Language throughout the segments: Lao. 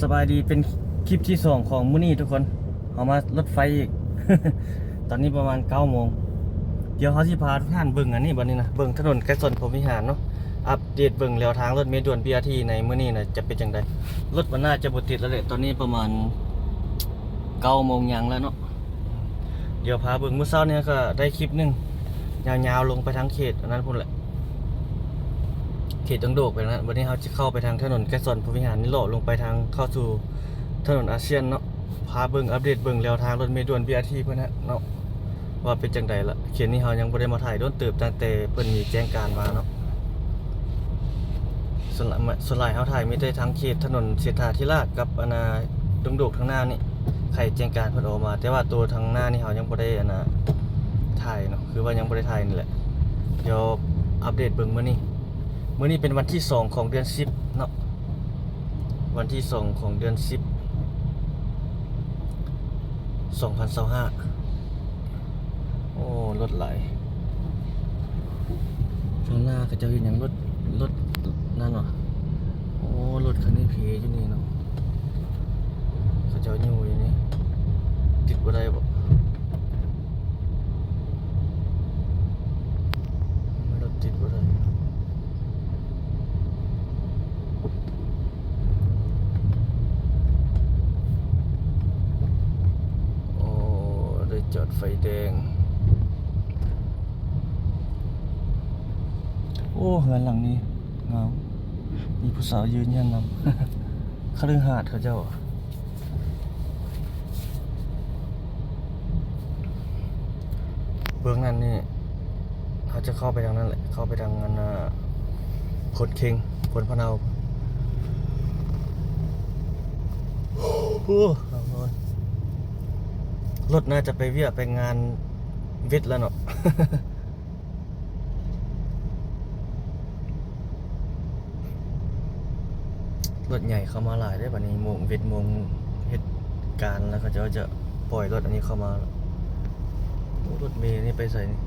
ສະບາຍດີ ເປັນຄລິບທີສອງຂອງມື້ນີ້ທຸກຄົນ ເຮົາມາລົດໄຟອີກ ຕອນນີ້ປະມານເກົ້າໂມງ ດຽວເຮົາຊິພາທຸກທ່ານເບິ່ງອັນນີ້ບັດນີ້ນະ ເບິ່ງຖະໜົນໄກສອນພົມວິຫານເນາະ ອັບເດດເບິ່ງແລວທາງລົດເມດ່ວນ ບີອາທີ ໃນມື້ນີ້ນະ ຈະເປັນຈັ່ງໃດ ລົດມັນໜ້າຈະບໍ່ຕິດແລ້ວແຫຼະ ຕອນນີ້ປະມານເກົ້າໂມງຍັງແລ້ວເນາະ. ດຽວພາເບິ່ງ ມື້ເຊົ້ານີ້ກໍໄດ້ຄລິບໜຶ່ງ ຍາວໆລົງໄປທາງເຂດອັນນັ້ນພຸ້ນແຫຼະ ເຂດດົງໂດກໄປນັ້ນ ບັດນີ້ເຮົາຈະເຂົ້າໄປທາງຖະໜົນໄກສອນພົມວິຫານນີ້ ເລາະລົງໄປທາງເຂົ້າສູ່ຖະໜົນອາຊຽນເນາະ ພາເບິ່ງອັບເດດເບິ່ງແລວທາງລົດເມດ່ວນ ບີອາທີ ເພິ່ນນະເນາະ ວ່າເປັນຈັ່ງໃດລະ ເຂດນີ້ເຮົາຍັງບໍ່ໄດ້ມາຖ່າຍດົນເຕີບ ຕັ້ງແຕ່ເພິ່ນມີແຈ້ງການມາເນາະ. ສ່ວນຫຼາຍ ສ່ວນຫຼາຍເຮົາຖ່າຍມີແຕ່ທາງເຂດຖະໜົນເສດຖາທິລາດກັບອັນນ່າດົງໂດກທາງໜ້ານີ້ ໄຂແຈ້ງການເພິ່ນອອກມາ ແຕ່ວ່າໂຕທາງໜ້ານີ້ເຮົາຍັງບໍ່ໄດ້ອັນນ່າຖ່າຍເນາະ ຄືວ່າຍັງບໍ່ໄດ້ຖ່າຍນີ້ແຫຼະ ດຽວອັບເດດເບິ່ງມື້ນີ້ ມື້ນີ້ເປັນວັນທີສອງຂອງເດືອນສິບເນາະ ວັນທີສອງຂອງເດືອນສິບ ສອງພັນຊາວຫ້າ. ໂອ້ ລົດຫຼາຍ ທາງໜ້າເຂົາເຈົ້າເຮັດຫຍັງ ລົດ ລົດນັ້ນຫວາ ໂອ້ ລົດຄັນນີ້ເພຢູ່ນີ້ເນາະ ເຂົາເຈົ້າຢູ່ຢູ່ນີ້ ຕິດບໍ່ໄດ້ບໍ ລົດຕິດບໍ່ໄດ້. ໂອ້ ໄດ້ຈອດໄຟແດງ ໂອ້ ເຮືອນຫຼັງນີ້ງາມ ມີຜູ້ສາວຢືນຢູ່ຫັ້ນນຳ ຄະລືຫາດເຂົາເຈົ້າ. ເບື້ອງນັ້ນນີ້ ເຮົາຈະເຂົ້າໄປທາງນັ້ນແຫຼະ ເຂົ້າໄປທາງອັນນ່າ ໂພນເຄັງ ໂພນພະເນົາ ໂອ້ ຮ້ອນ ລົດໜ້າຈະໄປວຽກໄປງານເວັດແລ້ວເນາະ. ລົດໃຫຍ່ເຂົ້າມາຫຼາຍເດ້ ບັດນີ້ໂມງ ເວັດໂມງເຮັດການແລ້ວ ເຂົາເຈົ້າຈະປ່ອຍລົດອັນນີ້ເຂົ້າມາ. ໂອ້ ລົດເມນີ້ໄປໃສນີ້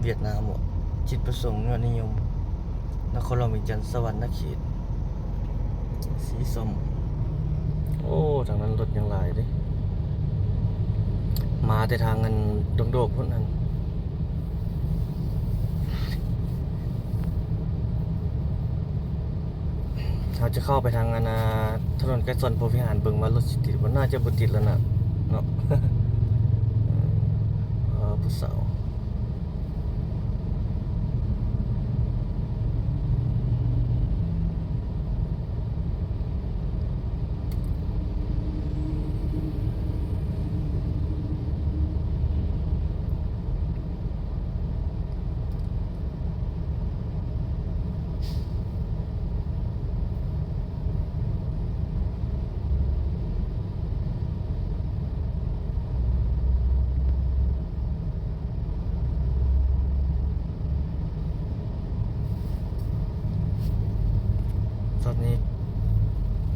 ຫວຽດນາມບໍ ຈິດປະສົງ ຍອດນິຍົມ ນະຄອນຫຼວງວຽງຈັນ ສະຫວັນນະເຂດ ສີສົ້ມ. ໂອ້ ທາງນັ້ນລົດຍັງຫຼາຍເດ້ ມາແຕ່ທາງອັນດົງໂດກພຸ້ນຫັ້ນ. ເຮົາຈະເຂົ້າໄປທາງອັນນ່າ ຖະໜົນໄກສອນພົມວິຫານ ເບິ່ງວ່າລົດຊິຕິດບໍ່ ໜ້າຈະບໍ່ຕິດແລ້ວນະເນາະ. ເອີ ຜູ້ສາວ. ຕອນນີ້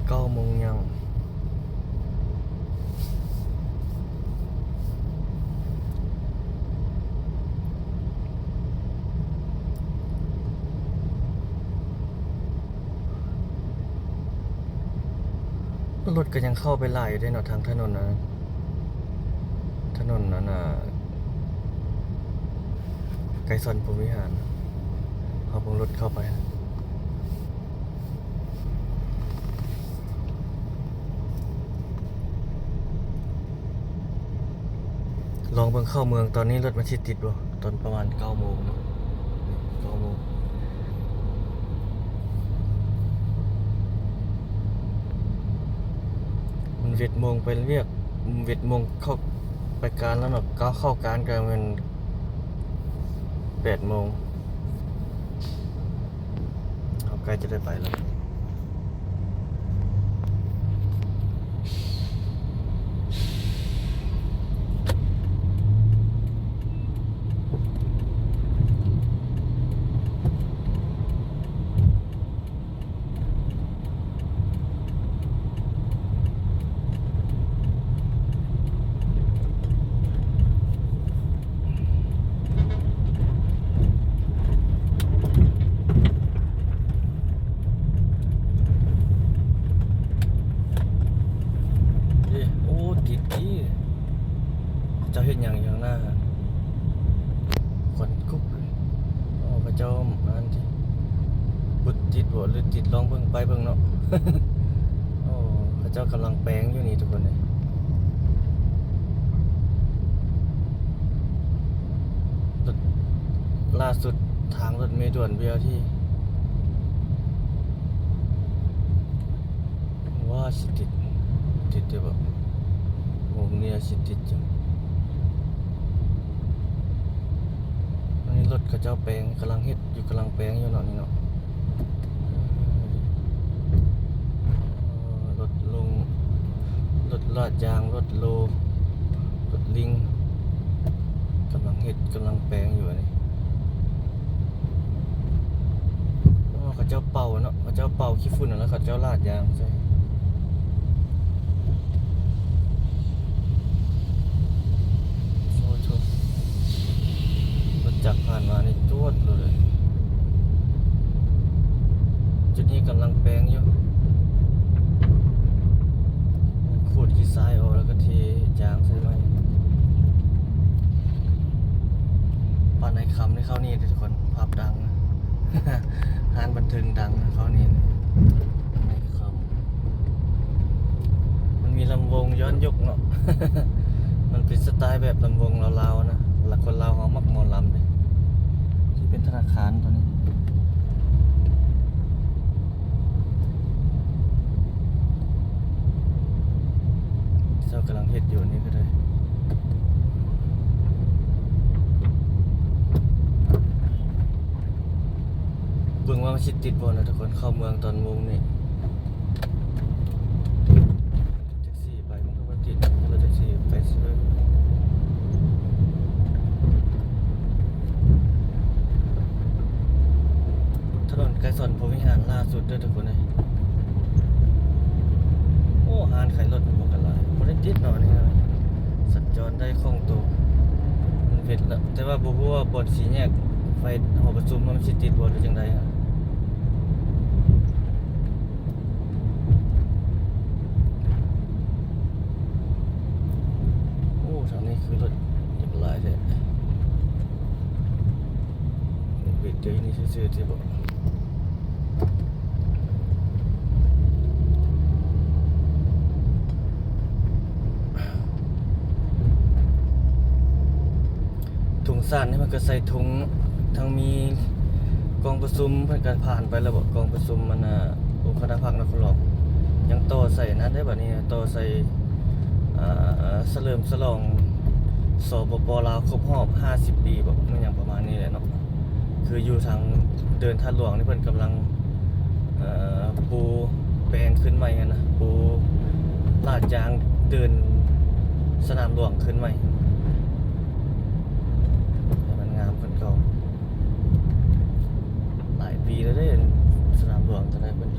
ເກົ້າໂມງຍັງ. ລົດກໍຍັງເຂົ້າໄປຫຼາຍຢູ່ເດ້ເນາະ ທາງຖະໜົນອັນ ຖະໜົນອັນນ່າ ໄກສອນພົມວິຫານ ເຮົາເບິ່ງລົດເຂົ້າໄປ. ລອງເບິ່ງເຂົ້າເມືອງ ຕອນນີ້ລົດມັນຊິຕິດບໍ່ ຕອນປະມານເກົ້າໂມງເນາະ ເກົ້າໂມງ. ມັນເຈັດໂມງໄປວຽກ ເຈັດໂມງເຂົ້າໄປການແລ້ວເນາະ ເຂົ້າ ເຂົ້າການກໍແມ່ນແປດໂມງ. ເຮົາໃກ້ຈະໄດ້ໄປແລ້ວ. ໂ ເຈົ້າອັນນີ້ ບໍ່ຕິດບໍ່ ຫຼືຕິດ ລອງເບິ່ງ ໄປເບິ່ງເນາະ. ໂອ້ ເຂົາເຈົ້າກຳລັງແປງຢູ່ນີ້ທຸກຄົນເອີຍ. ລົດ ລ່າສຸດທາງລົດເມດ່ວນ ບີ ອາ ທີ ວ່າຊິຕິດ ຕິດຢູ່ບໍ່? ໂອ້ ນີ້ຊິຕິດຢູ່. ອັນນີ້ລົດເຂົາເຈົ້າແປງ ກຳລັງເຮັດຢູ່ ກຳລັງແປງຢູ່ເນາະ ນີ້ເນາະ. ເອີ ລົດລົງ ລົດລາດຢາງ ລົດໂລ ລົດລິງ ກຳລັງເຮັດ ກຳລັງແປງຢູ່ອັນນີ້. ອໍ ເຂົາເຈົ້າເປົ່າເນາະ ເຂົາເຈົ້າເປົ່າຂີ້ຝຸ່ນ ແລ້ວເຂົາເຈົ້າລາດຢາງໃສ່. ໂອ້ໂຫ ລົດຈັກຜ່ານມານີ້ຈວດໂລດເລີຍ. ຈຸດນີ້ກຳລັງແປງຢູ່ ຂູດຂີ້ຊາຍອອກ ແລ້ວກໍເທຢາງໃສ່ໃໝ່. ບ້ານນາຍຄຳນີ້ ເຂົ້ານີ້ເດີທຸກຄົນ ຜັບດັງ ຮ້ານບັນເທີງດັງເຂົ້ານີ້ ນາຍຄຳ. ມັນມີລຳວົງຍ້ອນຍຸກເນາະ ມັນເປັນສະໄຕແບບລຳວົງລາວໆນະ ລະຄົນລາວເຮົາມັກໝໍລຳເດ້. ທີ່ເປັນທະນາຄານຕົວນີ້ ເຂົາກຳລັງເຮັດຢູ່ ອັນນີ້ກໍໄດ້. ເບິ່ງວ່າມັນຊິຕິດບໍ່ນະທຸກຄົນ ເຂົ້າເມືອງຕອນໂມງນີ້. ແທັກຊີໄປ ມັນກໍບໍ່ຕິດ ລົດແທັກຊີໄປຊື່. ຖະໜົນໄກສອນພົມວິຫານລ່າສຸດເດີທຸກຄົນເອີຍ. ໂອ້ ຮ້ານຂາຍລົດມັນບໍ່ກະຫຼາຍ ບໍ່ໄດ້ຕິດເນາະ ອັນນີ້ນະ ສັນຈອນໄດ້ຄ່ອງໂຕ ມັນເວັດລະ. ແຕ່ວ່າບໍ່ຮູ້ວ່າບ່ອນສີ່ແຍກໄຟຫໍປະຊຸມມັນຊິຕິດບໍ່ ຫຼືຈັ່ງໃດ. ໂອ້ ທາງນີ້ຄືລົດຫຼາຍແທ້ ເປັນເດນີ້ຊື່ໆຕິບໍ? ຖົງສານນີ້ມັນກໍໃສ່ຖົງ ທັງມີກອງປະຊຸມ ເພິ່ນກໍຜ່ານໄປແລ້ວບໍ? ກອງປະຊຸມອັນນ່າ ອົງຄະນະພັກນະຄອນຫຼວງ ຍັງຕໍ່ໃສ່ນັ້ນເດ້ ບາດນີ້ຕໍ່ໃສ່ ອ່າ ສະເຫຼີມສະຫຼອງ ສປປ ລາວ ຄົບຮອບຫ້າສິບປີບໍ ແມ່ນຫຍັງປະມານນີ້ແຫຼະເນາະ. ຄືຢູ່ທາງເດີ່ນທາດຫຼວງນີ້ ເພິ່ນກຳລັງ ເອີ ປູແປງຂຶ້ນໃໝ່ຫັ້ນນະ ປູລາດຢາງເດີ່ນສະໜາມຫຼວງຂຶ້ນໃໝ່ ໃຫ້ມັນງາມຂຶ້ນເກົ່າ. ຫຼາຍປີແລ້ວເດ້ ສະໜາມຫຼວງກໍໄດ້ ເພິ່ນ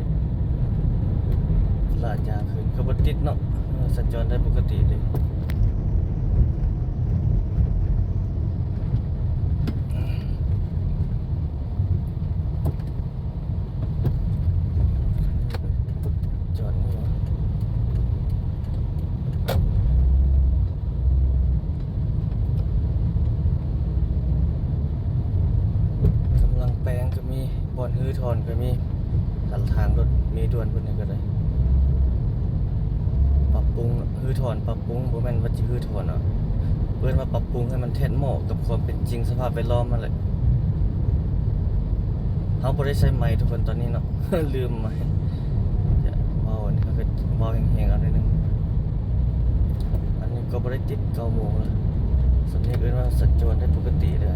ລາດຢາງຂຶ້ນ ກໍບໍ່ຕິດເນາະ ເອີ ສັນຈອນໄດ້ປົກກະຕິເດ້. ຈອດນີ້ວະ ກຳລັງແປງກໍມີ ບ່ອນຮື້ຖອນກໍມີ ທາງລົດເມດ່ວນພຸ້ນນີ້ກໍໄດ້ ປັບປຸງ ຮື້ຖອນ ປັບປຸງ ບໍ່ແມ່ນວ່າຈະຮື້ຖອນເນາະ ເອີ້ນວ່າປັບປຸງໃຫ້ມັນແທດເໝາະກັບຄວາມເປັນຈິງສະພາບແວດລ້ອມຫັ້ນແຫຼະ. ເຮົາບໍ່ໄດ້ໃຊ້ໄມທຸກຄົນຕອນນີ້ເນາະ ລືມໄມ ເວົ້າອັນນີ້ ເຮົາກໍເວົ້າແຮງໆເອົາໜ້ອຍໜຶ່ງ. ອັນນີ້ກໍບໍ່ໄດ້ຕິດເກົ້າໂມງແລ້ວ ສ່ຳນີ້ເອີ້ນວ່າສັນຈອນໄດ້ປົກກະຕິເດີ.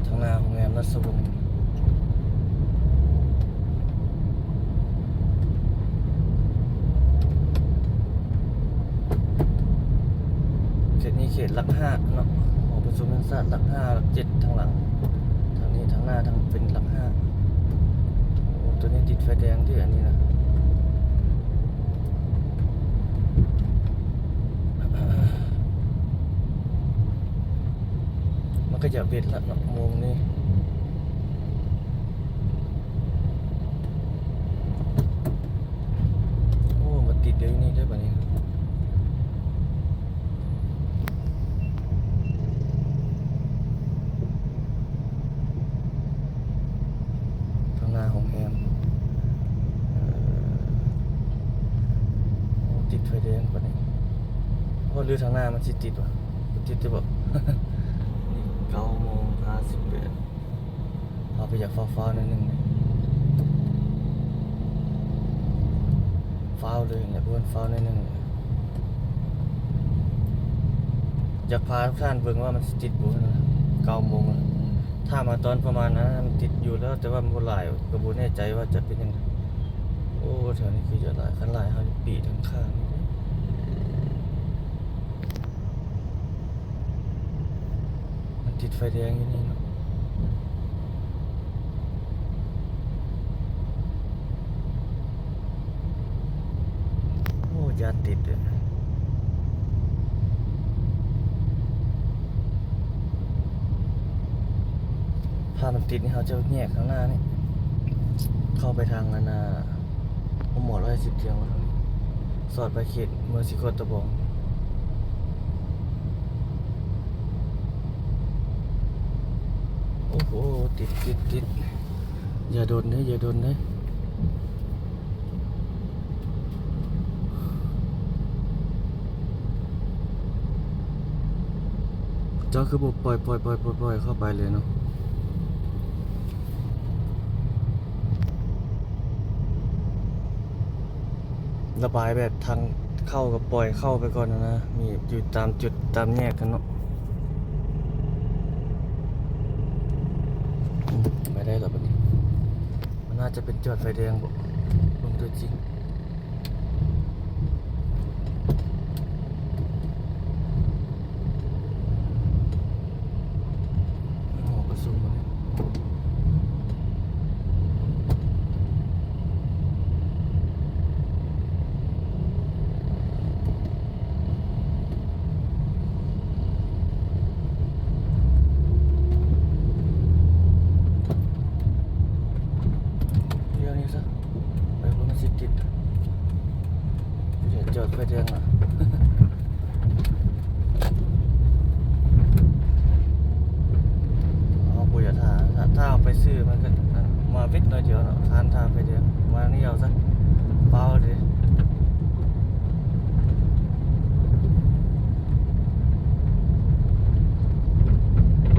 ທາງໜ້າໂຮງແຮມລາຊະວົງ ເຂດນີ້ເຂດຫຼັກຫ້າເນາະ ຫໍປະຊຸມແຫ່ງຊາດຫຼັກຫ້າ ຫຼັກເຈັດ ທາງຫຼັງ ທາງນີ້ ທາງໜ້າ ທາງເປັນຫຼັກຫ້າ. ໂອ້ ໂຕນີ້ຕິດໄຟແດງເດ້ ອັນນີ້ນະ. ເອີ ກໍຈະເວັດລະເນາະ ໂມງນີ້. ໂອ້ ມາຕິດຢູ່ນີ້ເດີບາດນີ້. ທາງໜ້າໂຮງແຮມ ເອີ ຕິດໄຟແດງບາດນີ້. ໂອ້ ຫຼືທາງໜ້າມັນຊິຕິດວະ? ບໍ່ຕິດເດີບໍ່? ເກົ້າໂມງຫ້າສິບແປດ. ເຮົາກໍຢາກຟ້າວໆໜ້ອຍໜຶ່ງ ຟ້າວເລີຍແຫຼະ ເພິ່ນຟ້າວໜ້ອຍໜຶ່ງ. ຢາກພາທຸກທ່ານເບິ່ງວ່າມັນຊິຕິດບໍ່ນະ ເກົ້າໂມງລະ. ຖ້າມາຕອນປະມານນັ້ນມັນຕິດຢູ່ແລ້ວ ແຕ່ວ່າມັນບໍ່ຫຼາຍ ກໍບໍ່ແນ່ໃຈວ່າຈະເປັນຫຍັງ. ໂອ້ ແຖວນີ້ຄືຈະຫຼາຍ ຄັນຫຼາຍເຮົາຈະປີ້ທາງຂ້າງນີ້. ມັນຕິດໄຟແດງຢູ່ນີ້ເນາະ. ໂອ້ ຢ້ານຕິດເດີ. ຖ້າມັນຕິດນີ້ ເຮົາຈະແຍກທາງໜ້ານີ້ ເຂົ້າໄປທາງອັນນ່າ ໂຮງໝໍຮ້ອຍສິບທຽງ ສອດໄປເຂດເມືອງສີໂຄດຕະບອງ. ໂອ້ໂຫ ຕິດ ຕິດ ຕິດ. ຢ່າດົນເດີ ຢ່າດົນເດີ. ເຈົ້າຄືບໍ່ປ່ອຍ ປ່ອຍ ປ່ອຍ ປ່ອຍ ປ່ອຍເຂົ້າໄປເລີຍເນາະ? ລະບາຍແບບທາງເຂົ້າກໍປ່ອຍເຂົ້າໄປກ່ອນນະ ມີຢູ່ຕາມຈຸດຕາມແຍກຫັ້ນເນາະ. ອືມ ໄປໄດ້ລະບາດນີ້. ມັນໜ້າຈະເປັນຈອດໄຟແດງບໍ? ເບິ່ງຕົວຈິງ. ດຽວນີ້ຊະ ໄປພຸ້ນມັນຊິຕິດ ຢ່າຈອດໄຟແດງລະ. ເຮົາບໍ່ຢາກຖ້າ ຖ້າ ຖ້າເຮົາໄປຊື້ມັນກໍ ອ່າ ມາວິດໜ້ອຍດຽວເນາະ ທ່ານຖ້າໄປເດີ ມານີ້ເອົາຊະ ຟ້າວເດ.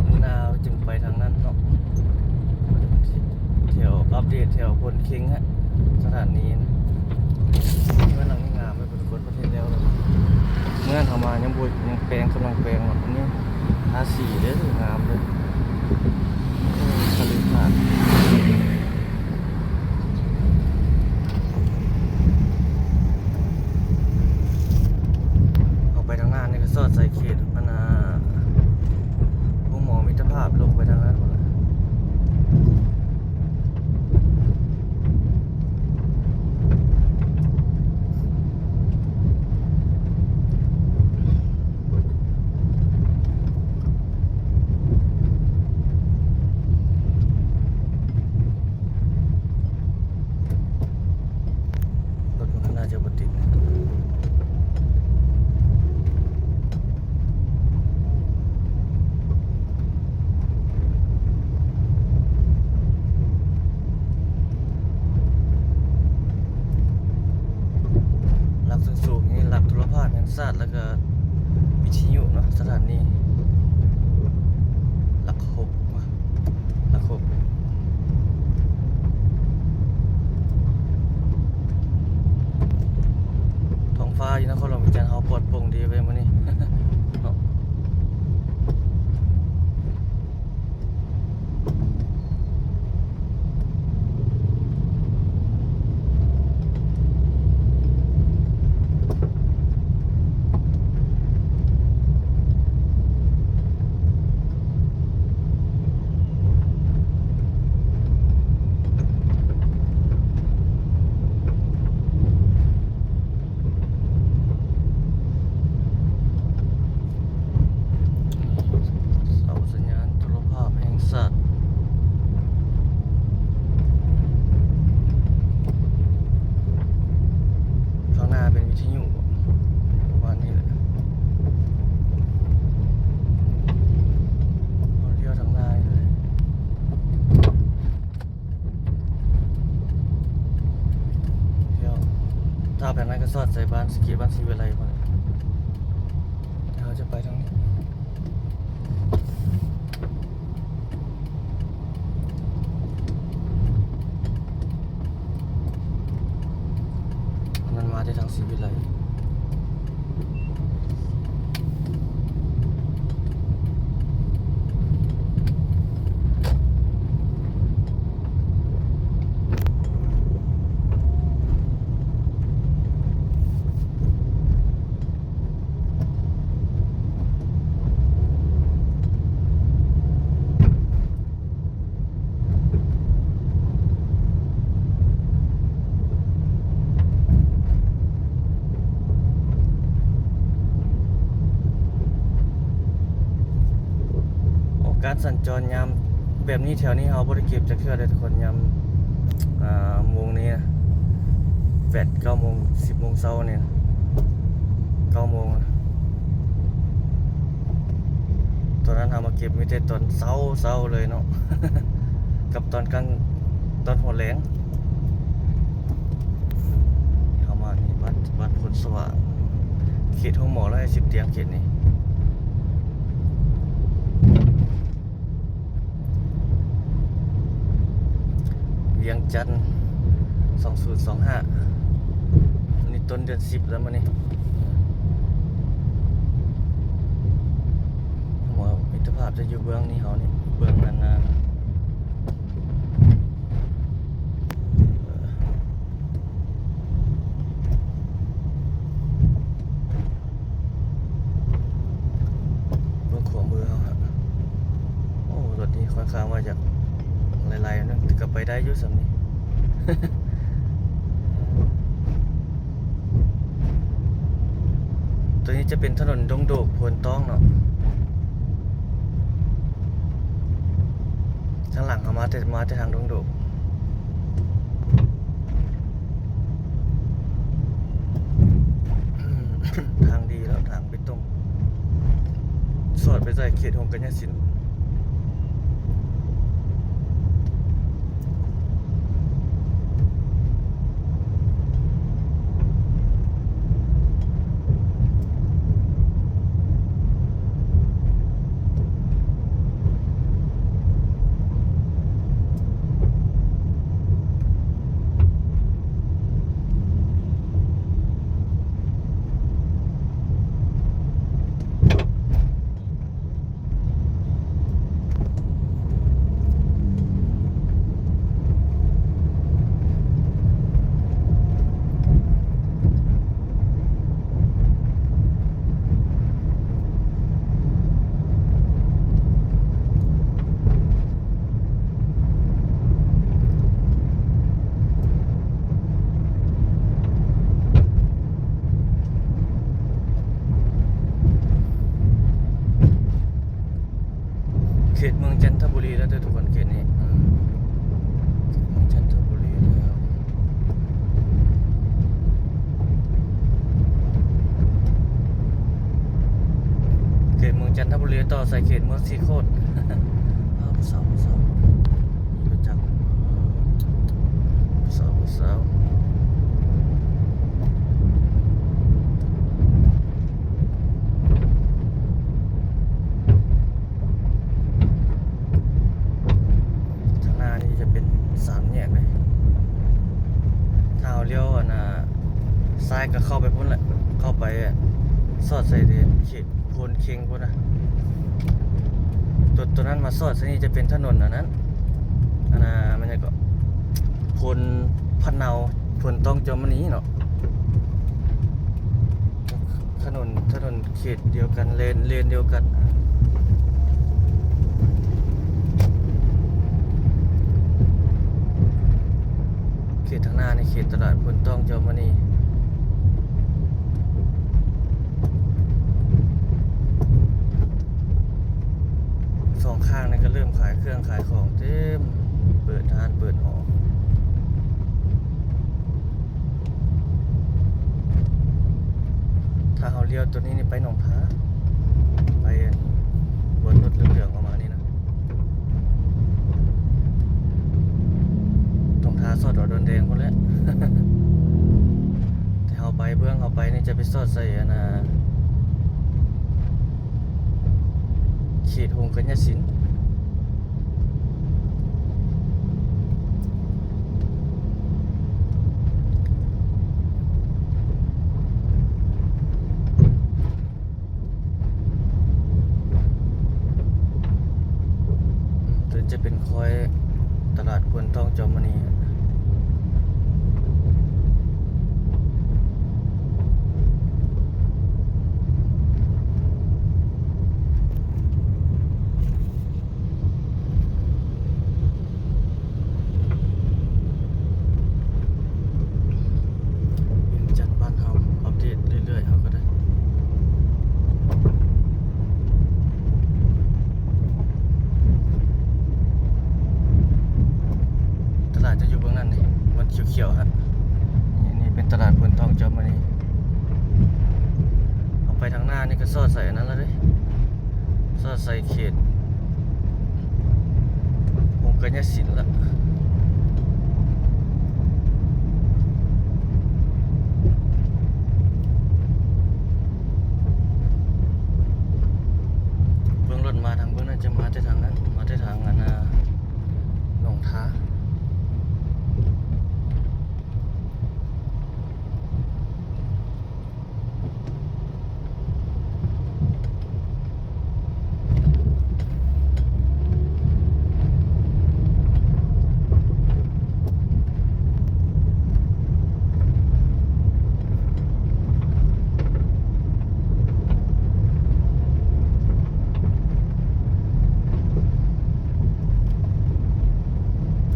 ມື້ໜ້າເຮົາຈຶ່ງໄປທາງນັ້ນເນາະ ແຖວ ອັບເດດແຖວໂພນເຄັງຮະ ສະຖານີນະ. ເຮືອນຫຼັງນີ້ງາມເວີຍ ເພິ່ນເຮັດແລ້ວລະ. ເມື່ອນັ້ນເຮົາມາຍັງບໍ່ ຍັງແປງ ກຳລັງແປງເນາະ. ອັນນີ້ທາສີເດີ ງາມເດີ. ໂອ້ ທະເລຫາດ. ອອກໄປທາງໜ້ານີ້ກໍສອດໃສ່ເຂດ ອັນນ່າ ໂຮງໝໍມິດຕະພາບ ລົງໄປທາງນັ້ນພຸ້ນລະ. ລົດມັນໜ້າຈະບໍ່ຕິດ. ຫຼັກສູງໆນີ້ ຫຼັກໂທລະພາບແຫ່ງຊາດ ແລ້ວກໍວິທະຍຸເນາະ ສະຖານີ ຫຼັກຫົກ ຫຼັກຫົກ. ທ້ອງຟ້າຢູ່ນະຄອນຫຼວງວຽງຈັນເຮົາປອດໂປ່ງດີເວີຍມື້ນີ້ເນາະ. ໂ ສອດໃສ່ບ້ານສະເກ ບ້ານສີວິໄລພຸ້ນແຫຼະ. ເຮົາຈະໄປທາງນີ້. ມັນມາແຕ່ທາງສີວິໄລ. ໂອ ການສັນຈອນຍາມແບບນີ້ ແຖວນີ້ເຮົາບໍ່ໄດ້ເກັບຈັກເທື່ອເດ້ທຸກຄົນ. ຍາມ ອ່າ ໂມງນີ້ນະ ແປດ ເກົ້າໂມງ ສິບໂມງເຊົ້ານີ້ນະ ເກົ້າໂມງນະ. ຕອນນັ້ນເຮົາມາເກັບມີແຕ່ຕອນເຊົ້າໆເລີຍເນາະ ກັບຕອນກາງ ຕອນຫົວແລງ. ເຮົາມານີ້ ບ້ານ ບ້ານໂພນສະຫວ່າງ ເຂດໂຮງໝໍ ຮ້ອຍຫ້າສິບຕຽງ ເຂດນີ້. ວຽງຈັນ ສອງສູນສອງຫ້າ ມື້ນີ້ຕົ້ນເດືອນສິບແລ້ວມື້ນີ້. ຫົວມິດຕະພາບຈະຢູ່ເບື້ອງນີ້ ເຮົານີ້ ເບື້ອງນັ້ນນະ. ເບື້ອງຂວາມືເຮົາຫັ້ນ ໂອ້ ລົດນີ້ຂ້ອນຂ້າງວ່າຈະຫຼາຍໆໜຶ່ງ ແຕ່ກໍໄປໄດ້ຢູ່ສ່ຳນີ້. ຕົວນີ້ຈະເປັນຖະໜົນດົງໂດກ ໂພນຕ້ອງເນາະ. ທາງຫຼັງເຮົາມາແຕ່ ມາແຕ່ທາງດົງໂດກ. ທາງດີແລ້ວ ທາງເປັນຕົງ ສອດໄປໃສ່ເຂດໂຮງກະຍະສິນ. ເຂດເມືອງຈັນທະບູລີແລ້ວເດີທຸກຄົນ ເຂດນີ້ ເຂດເມືອງຈັນທະບູລີແລ້ວ. ເຂດເມືອງຈັນທະບູລີຕໍ່ໃສ່ເຂດເມືອງສີໂຄດ. ເອີ ຜູ້ສາວ ຜູ້ສາວ ມີລົດຈັກ ເອີ ຜູ້ສາວ ຜູ້ສາວ. ທາງໜ້ານີ້ຈະເປັນສາມແຍກເລີຍ. ຖ້າເຮົາລ້ຽວ ອັນນ່າ ຊ້າຍກໍເຂົ້າໄປພຸ້ນແຫຼະ ເຂົ້າໄປສອດໃສ່ເຂດໂພນເຄັງພຸ້ນນະ. ຕົວ ຕົວນັ້ນມາສອດໃສ່ນີ້ຈະເປັນຖະໜົນອັນນັ້ນ ອັນນ່າ ມັນຫຍັງເກາະ ໂພນພະເນົາ ໂພນຕ້ອງ ຈອມມະນີເນາະ. ຖະໜົນ ຖະໜົນເຂດດຽວກັນ ເລນ ເລນດຽວກັນ. ເຂດທາງໜ້ານີ້ເຂດຕະຫຼາດໂພນຕ້ອງ ຈອມມະນີ. ສອງຂ້າງນີ້ກໍເລີ່ມຂາຍເຄື່ອງຂາຍຂອງເຕັມ ເປີດຮ້ານເປີດຫໍ. ຖ້າເຮົາລ້ຽວຕົວນີ້ນີ້ໄປໜອງທາ ໄປບ່ອນລົດເຫຼືອງໆອອກມານີ້ນະ ໜອງທາສອດອອກດອນແດງພຸ້ນແຫຼະ. ແຕ່ເຮົາໄປເ ເຂດຫົງກະຍະສິນ. ຕົວນີ້ຈະເປັນຄອຍຕະຫຼາດໂພນທອງຈອມມະນີ. ວຽງຈັນບ້ານເຮົາ ອັບເດດເລື້ອຍໆ ເຮົາກໍໄດ້. ຕະຫຼາດຈະຢູ່ເບື້ອງນັ້ນນີ້ ມັນຂຽວໆ ຮະ ນີ້ ນີ້ເປັນຕະຫຼາດໂພນທອງຈອມມະນີ. ເຮົາໄປທາງໜ້ານີ້ກໍສອດໃສ່ອັນນັ້ນລະເດ້. ສອດໃສ່ເຂດຫົງກະຍະສິນລະ. ເບິ່ງລົດມາທາງເບິ່ງ ໜ້າຈະມາແຕ່ທາງນັ້ນ ມາແຕ່ທາງອັນນ່າ ໜອງທາ.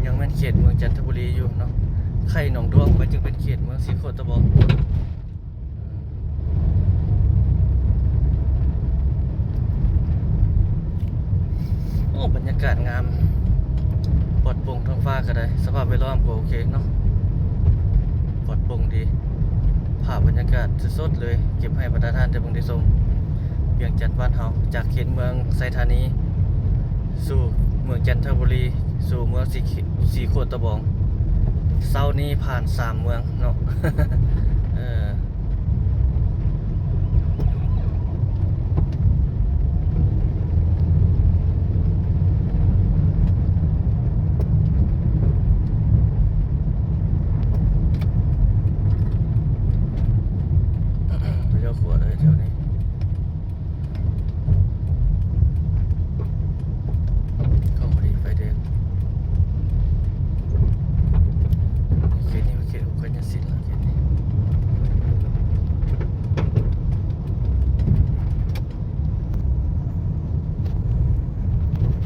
ຍັງແມ່ນເຂດເມືອງຈັນທະບູລີຢູ່ເນາະ. ໄຂ່ໜອງດ້ວງໄປຈຶ່ງເປັນເຂດເມືອງສີໂຄດຕະບອງ. ໂອ້ ບັນຍາກາດງາມ ປອດໂປ່ງ ທ້ອງຟ້າກໍໄດ້ ສະພາບແວດລ້ອມກໍໂອເຄເນາະ ປອດໂປ່ງດີ. ພາບບັນຍາກາດສົດໆເລີຍ ເກັບໃຫ້ບັນດາທ່ານໄດ້ເບິ່ງໄດ້ຊົມ. ວຽງຈັນບ້ານເຮົາ ຈາກເຂດເມືອງໄຊທານີ ສູ່ເມືອງຈັນທະບູລີ ສູ່ເມືອງສີ ສີໂຄດຕະບອງ. ເຊົ້ານີ້ຜ່ານສາມເມືອງເນາະ ເອີ. ລ້ຽວຂວາເລີຍແຖວນີ້. ເຂົ້າມາດີໄຟແດງ ເຂດນີ້ເປັນເຂດຫົງກະຍະສິນລະ ເຂດນີ້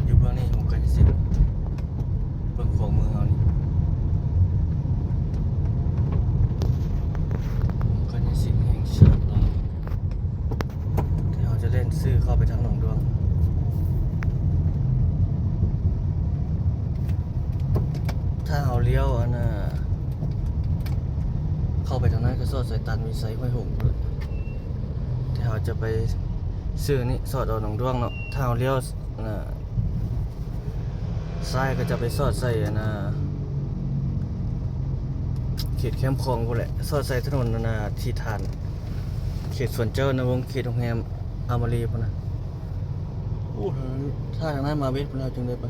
ຢູ່ເບື້ອງນີ້ຫົງກະຍະສິນ. ເບິ່ງຂອງເມືອງເຮົານີ້ ໂຮງການຍາສິນແຫ່ງຊາດລາວ ທີ່ເຮົາຈະແລ່ນຊື່ເຂົ້າໄປທາງໜອງດວງ. ຖ້າເຮົາລ້ຽວ ອັນນ່າ ເຂົ້າໄປທາງນັ້ນກໍສອດໃສ່ຕັນວິໄຊ ຫ້ວຍຫົງພຸ້ນແຫຼະ ທີ່ເຮົາຈະໄປຊື່ນີ້ ສອດອອກໜອງດວງເນາະ. ຖ້າເຮົາລ້ຽວ ອັນນ່າ ຊ້າຍກໍຈະໄປສອດໃສ່ ອັນນ່າ ເຂດແຄມຂອງພຸ້ນແຫຼະ ສອດໃສ່ຖະໜົນ ອັນນ່າ ທີ່ຖານ ເຂດສວນເຈົ້ານະວົງ ເຂດໂຮງແຮມອາມາຣີພຸ້ນນະ. ໂອ້ ຖ້າທາງນັ້ນມາເວັດພຸ້ນແລ້ວຈຶ່ງໄດ້ໄປ. ອື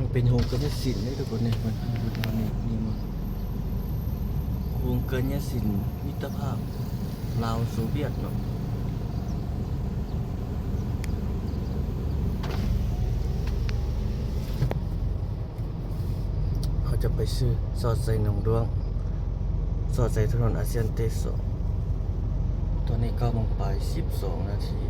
ມ ເປັນໂຮງການຍາສິນເດ້ທຸກຄົນເດ້ ມັນ ມັນ ມັນມີ ມີມາ ໂຮງການຍາສິນມິດຕະພາບລາວໂຊວຽດເນາະ. ເຮົາຈະໄປຊື່ ສອດໃສ່ໜອງດ້ວງ ສອດໃສ່ຖະໜົນອາຊຽນເຕສອງ. ຕອນນີ້ເກົ້າໂມງປາຍສິບສອງນາທີ. ເ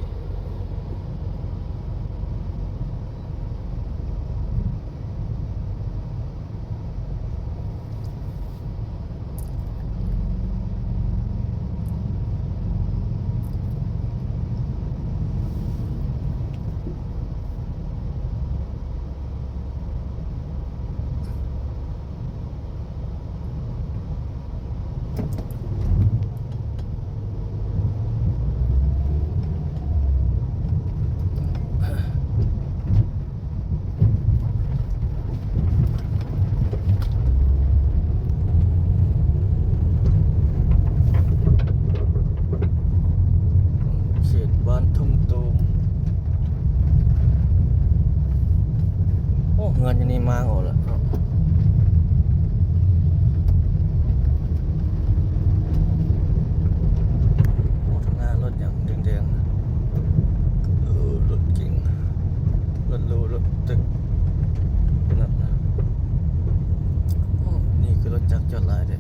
ຈອດຫຼາຍເດ້.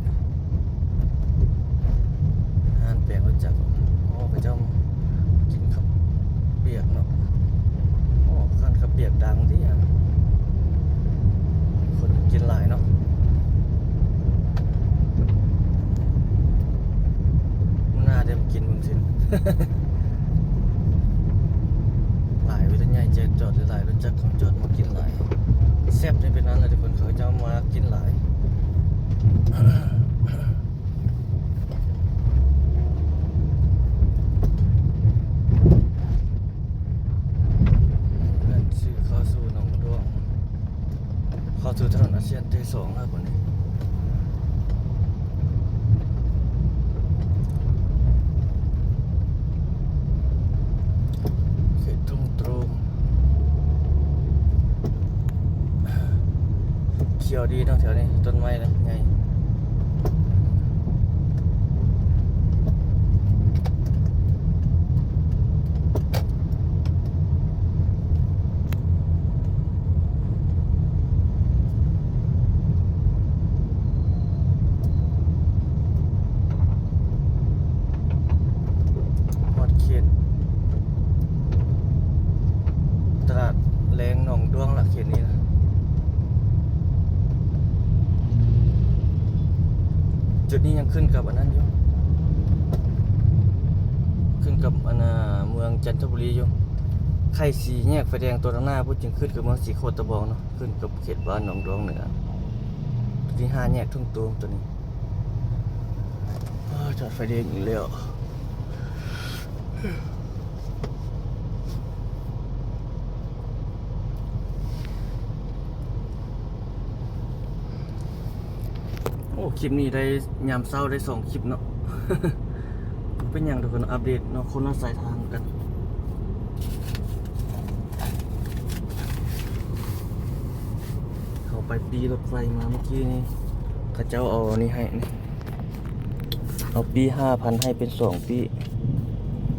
ຮ້ານແປງລົດຈັກ ໂອ້ ເຂົາເຈົ້າກິນເຂົ້າປຽກເນາະ. ໂອ້ ຮ້ານເຂົ້າປຽກດັງຕິ ຄົນກິນຫຼາຍເນາະ. ມື້ໜ້າໄດ້ມາກິນເບິ່ງຊິ ຫຼາຍເວລາໃຫຍ່ຈອດຫຼາຍໆ ລົດຈັກເຂົາຈອດມາກິນຫຼາຍ ແຊບໄດ້ເປັນນັ້ນແຫຼະທຸກຄົນ ເຂົາເຈົ້າມາກິນຫຼາຍ. ເຮືອນຊື່ເຂົ້າສູ່ໜອງດ້ວງ ເຂົ້າສູ່ຖະໜົນອາຊຽນເຕສອງແລ້ວບັດນີ້ ເຂດທົ່ງໂຕຣມ. ຂຽວດີເນາະແຖວນີ້ ຕົ້ນໄມ້ນະໃຫຍ່. ຮອດເຂດຕະຫຼາດແລງໜອງດ້ວງລະ ເຂດນີ້ນະ. ຈຸດນີ້ຍັງຂຶ້ນກັບອັນນັ້ນຢູ່ ຂຶ້ນກັບອັນນ່າ ເມືອງຈັນທະບູລີຢູ່. ໃກ້ສີ່ແຍກໄຟແດງຕົວທາງໜ້າພຸ້ນ ຈຶ່ງຂຶ້ນກັບເມືອງສີໂຄດຕະບອງເນາະ ຂຶ້ນກັບເຂດບ້ານໜອງດວງເໜືອ. ທີ່ຫ້າແຍກທົ່ງຕູມຕົວນີ້. ອ້າ ຈອດໄຟແດງອີກແລ້ວ. ໂອ້ ຄລິບນີ້ໄດ້ຍາມເຊົ້າໄດ້ສອງຄລິບເນາະ. ເປັນຫຍັງທຸກຄົນ ອັບເດດເນາະ ຄົນລະສາຍທາງກັນ. ເຂົ້າໄປປີ້ລົດໄຟມາເມື່ອກີ້ນີ້ ເຂົາເຈົ້າເອົານີ້ໃຫ້ນີ້ ເອົາປີ້ຫ້າພັນໃຫ້ເປັນສອງປີ້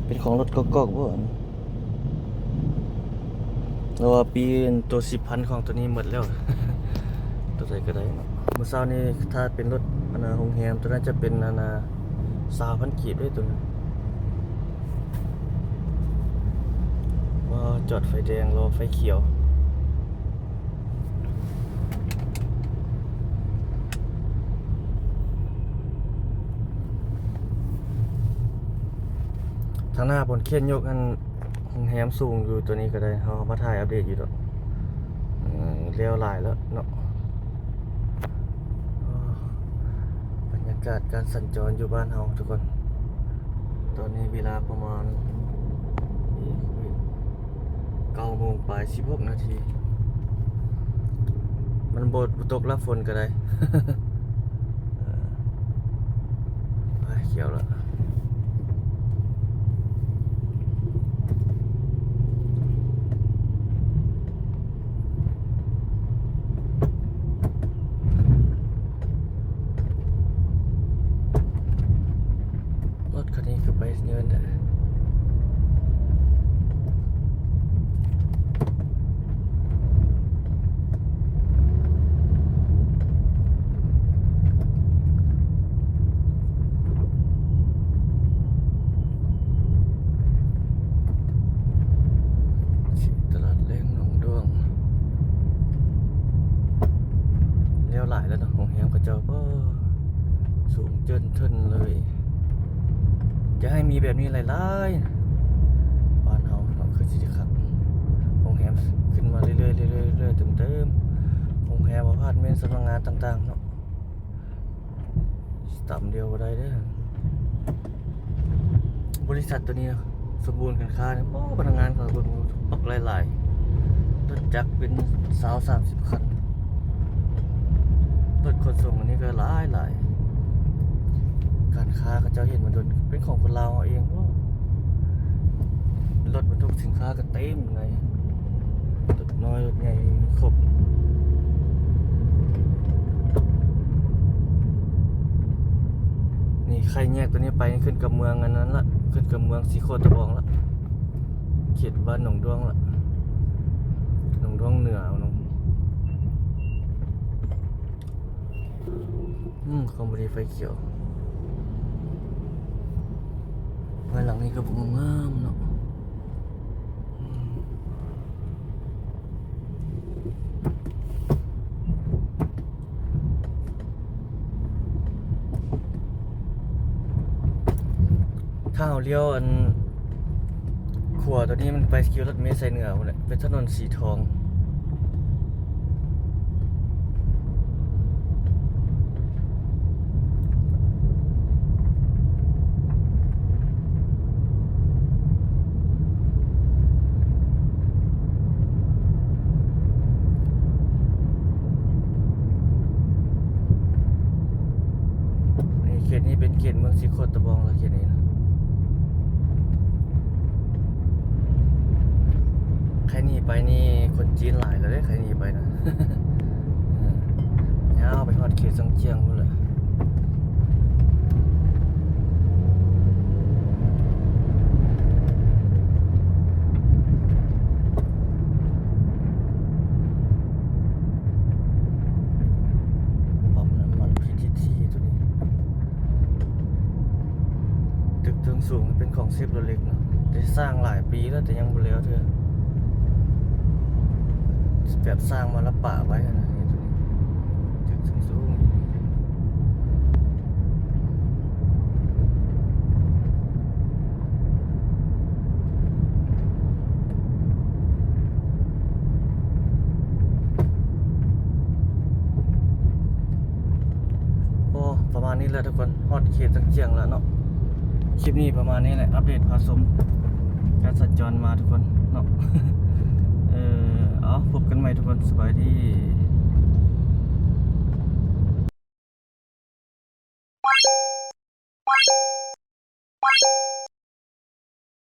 ເປັນຂອງລົດກອກໆ ບໍ່ ແລ້ວວ່າປີ້ໂຕສິບພັນຂອງໂຕນີ້ໝົດແລ້ວ ໂຕໃດກໍໄດ້ເນາະ. ມື້ເຊົ້ານີ້ຖ້າເປັນລົດອັນນ່າໂຮງແຮມ ໂຕນັ້ນຈະເປັນອັນນ່າຊາວພັນກີບເດ້ໂຕນັ້ນ. ວ່າຈອດໄຟແດງລໍໄຟຂຽວ. ທາງໜ້າບ່ອນເຂດຍົກອັນໂຮງແຮມສູງຢູ່ ໂຕນີ້ກໍໄດ້ ເຮົາມາຖ່າຍອັບເດດຢູ່ດອກ. ເອີ ແລ້ວຫຼາຍແລ້ວເນາະ. ບັນຍາກາດການສັນຈອນຢູ່ບ້ານເຮົາທຸກຄົນ ຕອນນີ້ເວລາປະມານ ເກົ້າໂມງປາຍສິບຫົກນາທີ ມັນບໍ່ ບໍ່ຕົກລະ ຝົນກໍໄດ້. ເອີ ໄປ ຂຽວລະ ລົດຄັນນີ້ຄືໄປເນີນແທ້. ຕະຫຼາດແລງໜອງດ້ວງ ແລ້ວຫຼາຍແລ້ວເນາະ ໂຮງແຮມເຂົາເຈົ້າ ໂອ້ ສູງເຈິນເທິນເລີຍ. ຢາກໃຫ້ມີແບບນີ້ຫຼາຍໆ ບ້ານເຮົາເນາະ ຄືຊິໄດ້ຄັກ ໂຮງແຮມຂຶ້ນມາເລື້ອຍໆ ເລື້ອຍໆ ເຕີມໆ ໂຮງແຮມ ອາພາດເມັນ ສຳນັກງານຕ່າງໆເນາະ. ຕຳດຽວບໍ່ໄດ້ເດີ້. ບໍລິສັດໂຕນີ້ສົມບູນການຄ້ານີ້ ໂອ້ ພະນັກງານເຂົາເບິ່ງບັກຫຼາຍໆ ລົດຈັກເປັນຊາວສາມສິບຄັນ ລົດຂົນສົ່ງອັນນີ້ກໍຫຼາຍໆ. ການຄ້າເຂົາເຈົ້າເຮັດມາດົນ ເປັນຂອງຄົນລາວເຮົາເອງບໍ? ລົດບັນທຸກສິນຄ້າກໍເຕັມໃນ ລົດນ້ອຍລົດໃຫຍ່ມີຄົບ. ນີ້ໄຂ່ແຍກຕົວນີ້ໄປຂຶ້ນກັບເມືອງອັນນັ້ນລະ ຂຶ້ນກັບເມືອງສີໂຄດຕະບອງລະ ເຂດບ້ານໜອງດ້ວງລະ ໜອງດ້ວງເໜືອເນາະ. ອືມ ຄອມພານີໄຟຂຽວ. ພາຍຫຼັງນີ້ກໍບໍ່ງາມເນາະ. ຖ້າເຮົາລ້ຽວອັນ ຂົວໂຕນີ້ມັນໄປສະກິວລົດເມໄຊເໜືອພຸ້ນແຫຼະ ເປັນຖະໜົນສີທອງ. ນີ້ ເຂດນີ້ເປັນເຂດເມືອງສີໂຄດຕະບອງລະ ເຂດນີ້ນະ. ໄຄໜີໄປນີ້ຄົນຈີນຫຼາຍແລ້ວເດ້ ໄຄໜີໄປນະ. ເອີ ຍາວໄປຮອດເຂດຊຽງຈຽງພຸ້ນແຫຼະ. ປ້ຳນ້ຳມັນ ພີທີທີ ໂຕນີ້. ຕຶກເທິງສູງເປັນຂອງເຊບໂຣເລັກເນາະ ໄດ້ສ້າງຫຼາຍປີແລ້ວ ແຕ່ຍັງບໍ່ແລ້ວເທື່ອ ແບບສ້າງມາແລ້ວປະໄວ້ຫັ້ນນະ. ຕຶກສູງໆ ໂອ້ ປະມານນີ້ແຫຼະທຸກຄົນ ຮອດເຂດຊຽງຈຽງແລ້ວເນາະ. ຄລິບນີ້ປະມານນີ້ແຫຼະ ອັບເດດພາຊົມການສັນຈອນມາທຸກຄົນເນາະ. ເອີ ເອົາ ພົບກັນໃໝ່ທຸກຄົນ ສະບາຍດີ.